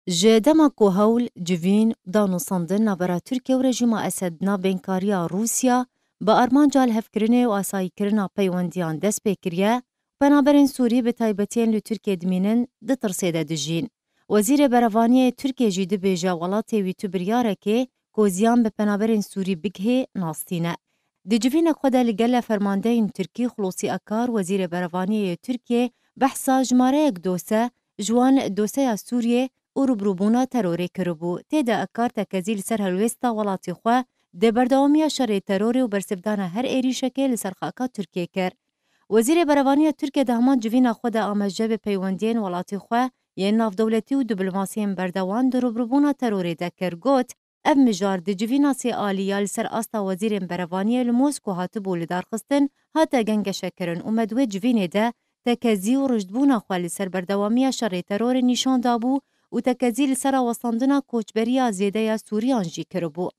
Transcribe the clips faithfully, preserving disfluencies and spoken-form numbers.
Ji dema ku hewl, civîn, danûstandin navbera Tirkiye û rejîma Esed di nav bênkariya Rûsya, bi armanca lihevkirinê û asayîkirina peywendiyan dest pê kiriye, penaberên Sûrî bi taybetî yên li Tirkiye dimînin di tirsê de dijîn. Wezîrê Berevaniyê Tirkiye jî dibêje welatê wî tu biryarekê ku ziyan bi penaberên Sûrî bigihê nas tîne. Di civînek xwe de li gele fermandeyên Tirkî Xulosî Akar, Wezîrê Berevaniyê yê Tirkiyê, behsa jimareyek dose, ji wan doseya Sûriyê û rûbirûbûna terorê kiribû. Tê de Akar tekezî li ser helwêsta welatê xwe di berdewamiya şerê terorê û bersivdana her êrîşekê li ser xaka Tirkiyê kir. Wezîrê Berevaniya Tirkiye di heman civîna xwe de amaje bi peywendiyên welatê xwe yên navdewletî û diplomasiyên berdewam di rûbirûbûna terorê de kir. Got, Ev mijar di civîna sê alî ya li ser asta wezîrên berevaniyê li Mosko hatibû lidarxistin, hate gengeşekirin û me di wê civînê de tekezî û rijdbûna xwe li ser berdewamiya şerê terorê nîşan dabû û tekezî li ser rawestandina koçberiya zêde ya Sûriyan jî kiribû.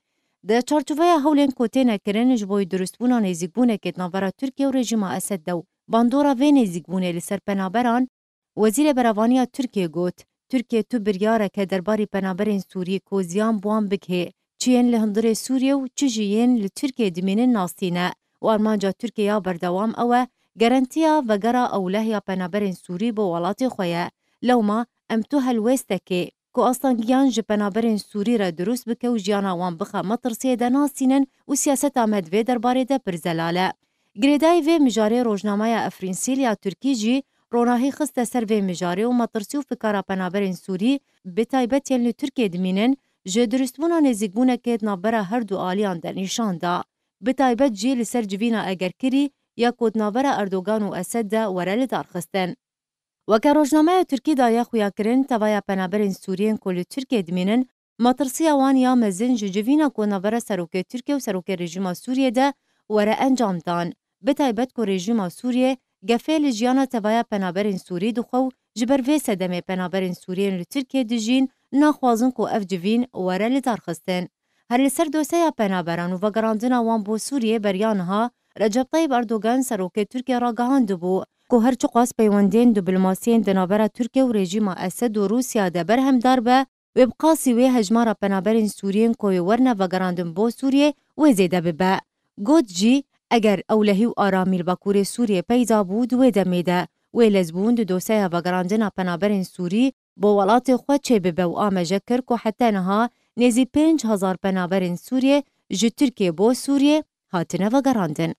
Di çarçoveya hewlên ku têne kirin ji bo durustbûna nêzîkbûnekê di navbera Tirkiye û rejîma Esed de û bandora vê nêzîkbûnê li ser penaberan, Wezîrê Berevaniya Tirkiyê got, Tirkiye tu biryareke derbarî penaberên Sûrî ku ziyan bi wan bigihê, çi yên li hundirê Sûriyê û çi jî yên li Tirkiyê dimînin nas tîne û armanca Tirkiye ya berdewam ew e, garantiya vegera ewleh ya penaberên Sûrî bo welatê xwe ye. Lewma em tu helwêstekê ku astangiyan ji penaberên Sûrî re dirust bike û jiyana wan bixe metirsiyê de nas tînin û siyaseta me di vê derbarê de pir zelal e. Girêdayî vê mijarê rojnameya Efrînsîl ya Tirkî jî ronahî xiste ser vê mijarê û metirsî û fikara penaberên Sûrî, bi taybet yên li Tirkiyê dimînin, ji dirustbûna nêzîkbûnekê di navbera her du aliyan de nîşan da. Bi taybet jî li ser civîna egerkirî ya ku di navbera Erdogan û Esed de were lidarxistin. Weke rojnameya Tirkî daye xuyakirin, tevaya penaberên Sûriyên ku li Tirkiyê dimînin, matirsiya wan ya mezin ji civîna ku navbera serokê Tirkiye û serokê rejîma Sûriyê de were encamdan. Bi taybet ku rejîma Sûriyê gefê li jiyana tevaya penaberên Sûrî dixwe û ji ber vê sedemê penaberên Sûriyên li Tirkiyê dijîn naxwazin ku ev civîn were lidarxistin. Her li ser doseya penaberan û vegerandina wan bo Sûriyê beriya niha Recep Tayyip Erdogan serokê Tirkiye ragihandibû ku her çiqas peywendiyên diplomasiyên di navbera Tirkiye û rejîma Esed û Rûsya de berhemdar be, wê bi qasî wê hejmara penaberên Sûriyên ku yê werine vegerandin bo Sûriyê wê zêde bibe. Got jî, eger ewlehî û aramî li Bakurê Sûriyê peyda bû di wê demê de, wê lezbûn di doseya vegerandina penaberên Sûrî bo welatê xwe çêbibe û amaje kir ku heta niha nêzî pênc hezar penaberên Sûriyê ji Tirkiyê bo Sûriyê hatine vegerandin.